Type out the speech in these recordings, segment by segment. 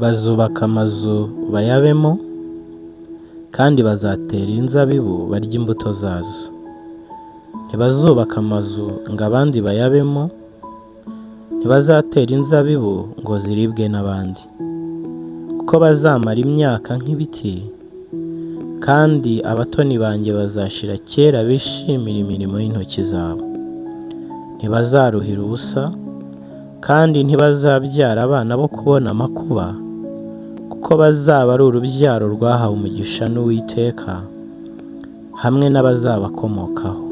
Bazubaka amazu bayabemo, kandi bazatera inzabibu barye imbuto zazo. Ntibazubaka amazu ngo abandi bayabemo, ntibazatera inzabibu ngo ziribwe n'abandi, kuko bazamara imyaka nk'ibiti, kandi abatoni banjye bazashira kera bishimira imirimo y'intoki zabo. Ntibazaruhira ubusa, kandi ntibazabyara abana bo kubona amakuba, kuko bazaba ari urubyaro rwahawe umugisha n'Uwiteka, hamwe n'abazabakomokaho.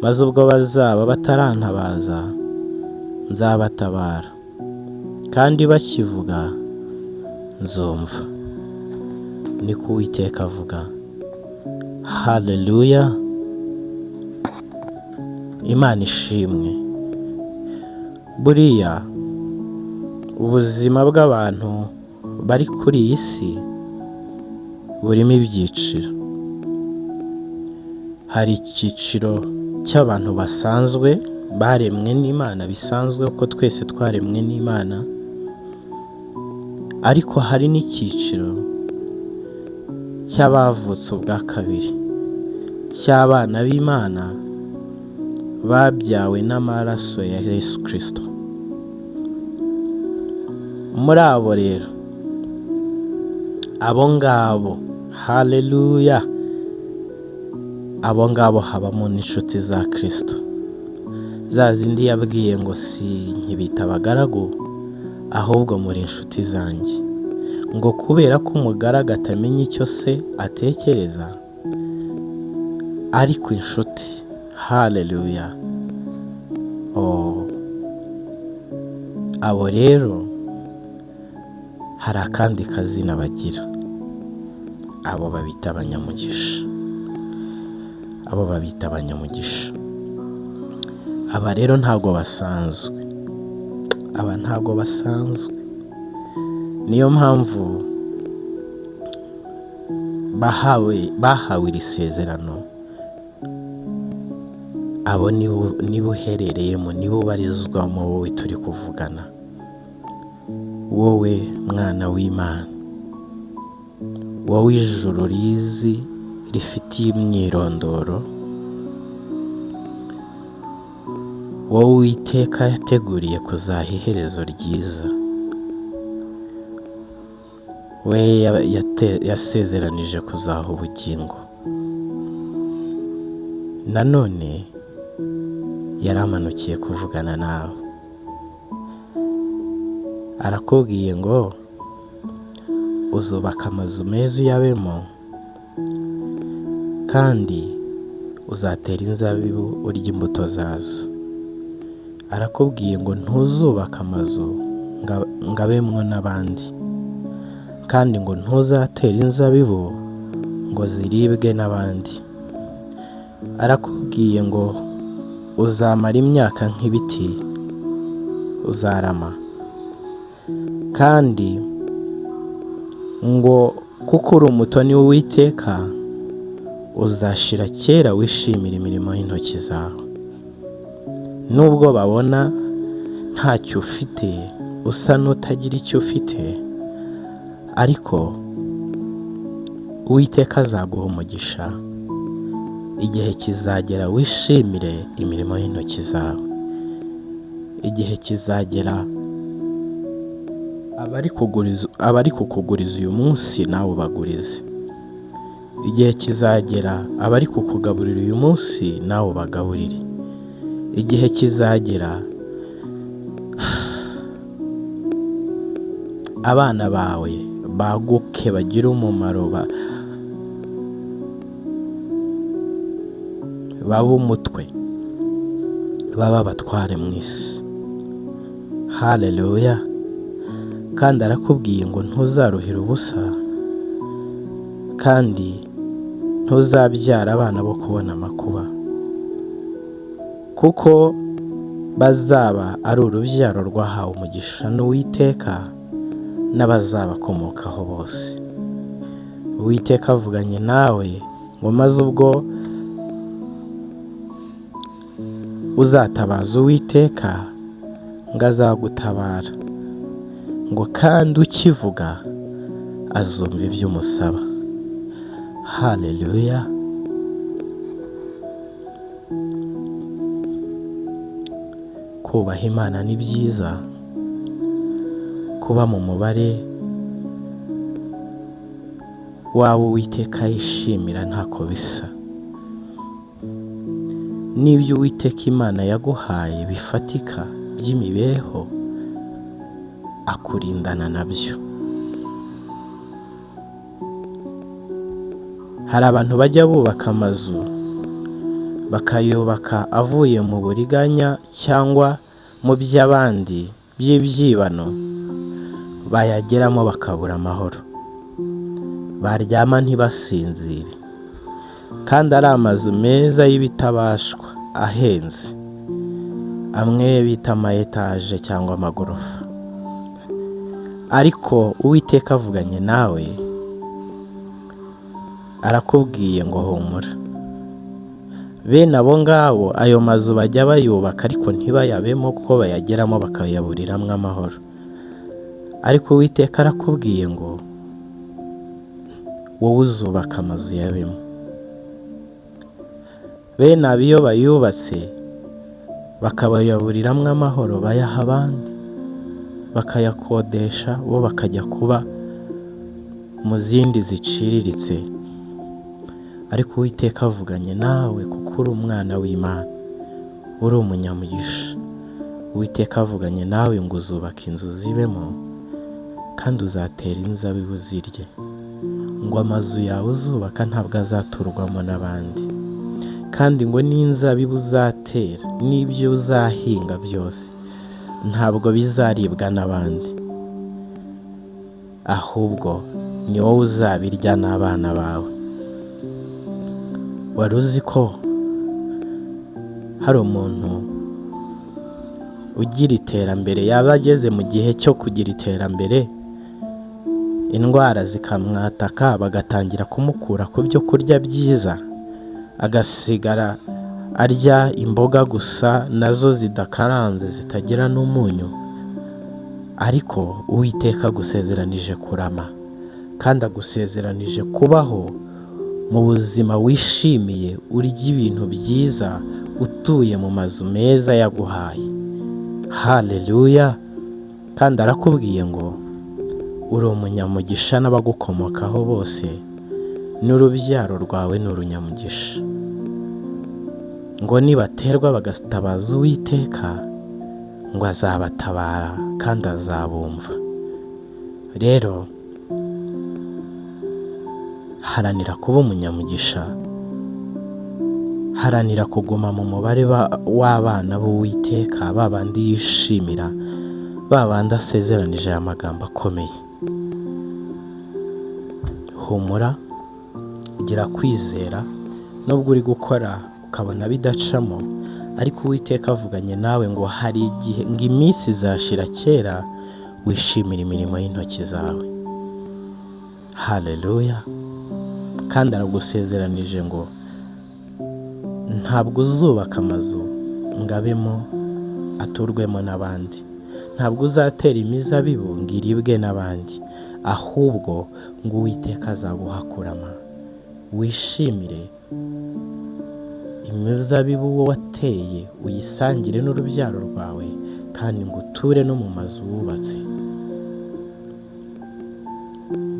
Maze ubwo bazaba batarantabaza, nzabatabara, kandi bakivuga nzumva. Niko Uwiteka avuga. Haleluya! Imana ishimwe. Buriya ubuzima bw'abantu bari kuri iyi si burimo ibyiciro. Hari icyiciro cy'abantu basanzwe baremwe n'Imana bisanzwe, kuko twese twaremwe n'Imana, ariko hari n'icyiciro cy'abavutse ubwa kabiri, cy'abana b'Imana babyawe n'amaraso ya Yesu Kristo. Muri abo rero, abo ngabo, haleluya, abo ngabo habamo n'inshuti za Kristo, za zindi yabwiye ngo si nkibita abagaragu, ahubwo muri inshuti zanjye, ngo kubera ko umugaragu atamenya icyo se atekereza, ariko inshuti, haleluya. Oh, abo rero hari akandi kazina bagira, abo babita abanyamugisha, abo babita abanyamugisha. Aba rero ntabwo basanzwe, aba ntabwo basanzwe. Niyo mpamvu bahawe iri sezerano. Abo nibo uherereyemo, nibo ubarizwamo, wowe turi kuvugana, wowe mwana w'Imana, wowe ijuru rizi rifitiye imyirondoro, wowe Uwiteka yateguriye kuzaha iherezo ryiza, we yasezeranije kuzaha ubugingo. Nanone yaramanukiye kuvugana nawe, arakubwiye ngo uzubaka amazu meza uyabemo, kandi uzatera inzabibu urya imbuto zazo. Arakubwiye ngo ntuzubaka amazu ngo abemwo n'abandi, kandi ngo ntuzatera inzabibu ngo ziribwe n'abandi. Arakubwiye ngo uzamara imyaka nk'ibiti, uzarama, kandi ngo kuko uri umutoni w'Uwiteka, uzashira kera wishimira imirimo y'intoki zawe. Nubwo babona ntacyo ufite, usa n'utagira icyo ufite, ariko Uwiteka azaguha umugisha. Igihe kizagera wishimire imirimo y'intoki zawe. Igihe kizagera abari kukuguriza uyu munsi nawe ubagurize. Igihe kizagera abari kukugaburira uyu munsi nawe ubagaburire. Igihe kizagera abana bawe baguke, bagire umumaro, babe umutwe, babe abatware mu isi. Haleluya! Kandi arakubwiye ngo ntuzaruhira ubusa, kandi ntuzabyara abana bo kubona amakuba, kuko bazaba ari urubyaro rwahawe umugisha n'Uwiteka n'abazabakomokaho bose. Uwiteka avuganye nawe ngo maze ubwo uzatabaza Uwiteka ngo azagutabara, Ngo kandi ukivuga azumva ibyo umusaba. Haleluya. Kubaha Imana ni byiza, kuba mu mubare w'abo Uwiteka yishimira ntako bisa. N'ibyo Uwiteka Imana yaguhaye bifatika by'imibereho akurindana nabyo. Hari abantu bajya bubaka amazu bakayubaka avuye mu buriganya cyangwa mu by'abandi by'ibyibano, bayageramo bakabura amahoro, baryama ntibasinzire, kandi ari amazu meza y'ibitabashwa ahenze, amwe bita ama etaje cyangwa amagorofa. Ariko Uwiteka avuganye nawe, arakubwiye ngo humura. Bene abo ngabo ayo mazu bajya bayubaka ariko ntibayabemo, kuko bayageramo bakayaburiramo amahoro. Ariko Uwiteka arakubwiye ngo wowe uzubaka amazu yabemo. Bene abo iyo bayubatse bakabayaburiramo amahoro, bayaha abandi bakayakodesha, bo bakajya kuba mu zindi ziciriritse. Ariko Uwiteka avuganye nawe kuko uri umwana w'Imana, uri umunyamugisha. Uwiteka avuganye nawe ngo uzubaka inzu zibemo, kandi uzatera inzabibu zirye. Ngo amazu yawe uzubaka ntabwo azaturwamo n'abandi, kandi ngo n'inzabibu uzatera n'ibyo uzahinga byose ntabwo bizaribwa n'abandi, ahubwo ni wowe uzabirya n'abana bawe. Wari uzi ko hari umuntu ugira iterambere, yaba ageze mu gihe cyo kugira iterambere, indwara zikamwataka, bagatangira kumukura ku byo kurya byiza, agasigara arya imboga gusa nazo zidakaranze zitagira n'umunyu. Ariko Uwiteka agusezeranije kurama, kandi agusezeranije kubaho mu buzima wishimiye, urya ibintu byiza, utuye mu mazu meza yaguhaye. Haleluya. Kandi arakubwiye ngo uri umunyamugisha n'abagukomokaho bose, n'urubyaro rwawe ni urunyamugisha. Ngo nibaterwa bagatabaza Uwiteka, ngo azabatabara kandi azabumva. Rero haranira kuba umunyamugisha, haranira kuguma mu mubare w'abana b'Uwiteka, babandi yishimira, babandi asezeranije aya magambo akomeye. Humura, gira kwizera, nubwo uri gukora ukabona bidacamo, ariko Uwiteka avuganye nawe ngo hari igihe, ngo iminsi izashira kera wishimira imirimo y'intoki zawe. Haleluya. Kandi aragusezeranije ngo ntabwo uzubaka amazu ngo abemo aturwemo n'abandi, ntabwo uzatera imizabibu ngo iribwe n'abandi, ahubwo ngo Uwiteka azaguha kurama, wishimire imizabibu wateye, uyisangire n'urubyaro rwawe, kandi ngo uture no mu mazu wubatse.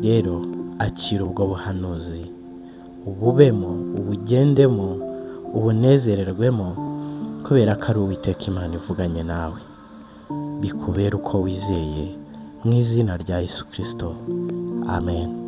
Rero akira ubwo buhanuzi, ububemo, ubugendemo, ubunezererwemo, kubera ko ari Uwiteka Imana ivuganye nawe. Bikubere uko wizeye, mu izina rya Yesu Kristo, amen.